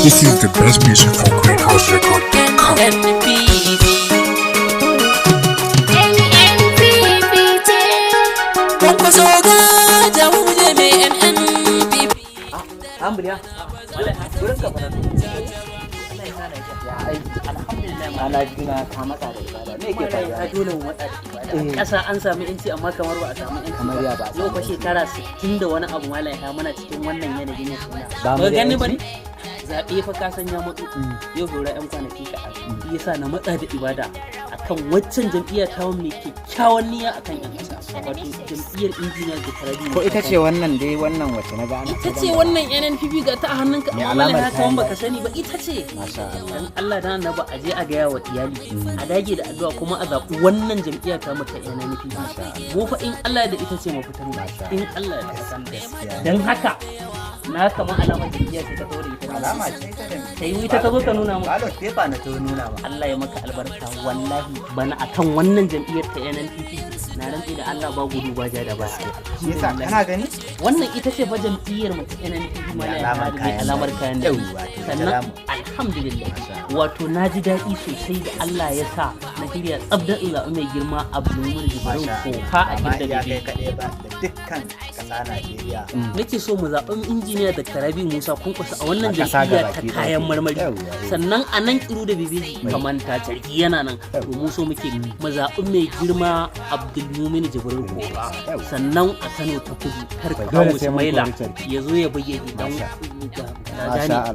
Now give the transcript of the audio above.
This is the best music for greenhouserecord.com. NPP. NNPP ce. Kwankwaso ga jamu je mai NNPP. Alhamdulillah. Wurin ka fara. Ya aiki. Alhamdulillah. Ana juna ka matsa da ibada. Me yake faruwa? Ka dole mu matsa da ibada. Ƙasa an sami yanci, amma kamar ba a samu yanci. Kamar ya ba a Yau samu fa shekara 60 da wani abu, malam, ya muna cikin wannan yanayi ne suna. Ba mu Ba da gani yanci? ba ne? Zaɓe fa ka san ya matsu. Yau saura 'yan kwanaki kaɗan. Shi yasa na matsa da ibada akan waccan jam'iyya ta mai kyakkyawan niyya akan 'yan ƙasa. Wato jam'iyyar Injiniya da Karabi. Ko ita ce wannan dai, wannan wacce na ga ana Ita ce wannan NNPP, ga ta a hannunka, Mai amma malam alamar ya kaman kayan baka sani ba, ita ce. Masha Allah. Dan Allah dan Annabi a je a gaya wa iyali, a dage da addu'a, kuma a zaɓi wannan jam'iyya ta mata NNPP. Mu fa in Allah da ita ce mafitar mu. Masha In Allah da kasan. Gaskiya. Dan haka na kama alamar jam'iyya ce ta kawo da ita. Alama ce ta da Ta yi ita ka zo ka nuna mu. Ballot paper na to nuna ma. Allah ya maka albarka. Wallahi bana akan wannan jam'iyyar ta NNPP, na rantsi da Allah ba gudu ba ja da ba. Shi yasa kana gani? Wannan ita ce fa jam'iyyar mu ta NNPP. Mai Mana alamar mai kayan alamar kayan daɗi. Yawwa, to ita Sannan zamu. alhamdulillah. Masha. Wato na ji daɗi sosai da Allah ya sa na shirya tsab da in zaɓi mai girma Abdulmumin Jibrin Masha Kofa a Allah. Amma inda iya bebe. kai kaɗai ba, da dukkan ƙasa Najeriya. Nake so mu zaɓi Injiniya da Karabi Musa Kwankwaso a wannan A ƙasa jam'iyya ta gabaki ɗaya. kayan marmari. Yawwa, eh. Sannan a nan Kiru da Bebeji, kamanta jirgi yana nan, to mu so muke mu zaɓi mai girma Abdulmumin Jibrin Kofa. Yawwa. Sannan a Kano ta Kudu, kar ka Dole kawo sai mun Sumaila kori Sarki. ya zo ya bayyana dan Masha. ga Masha gane. Allah.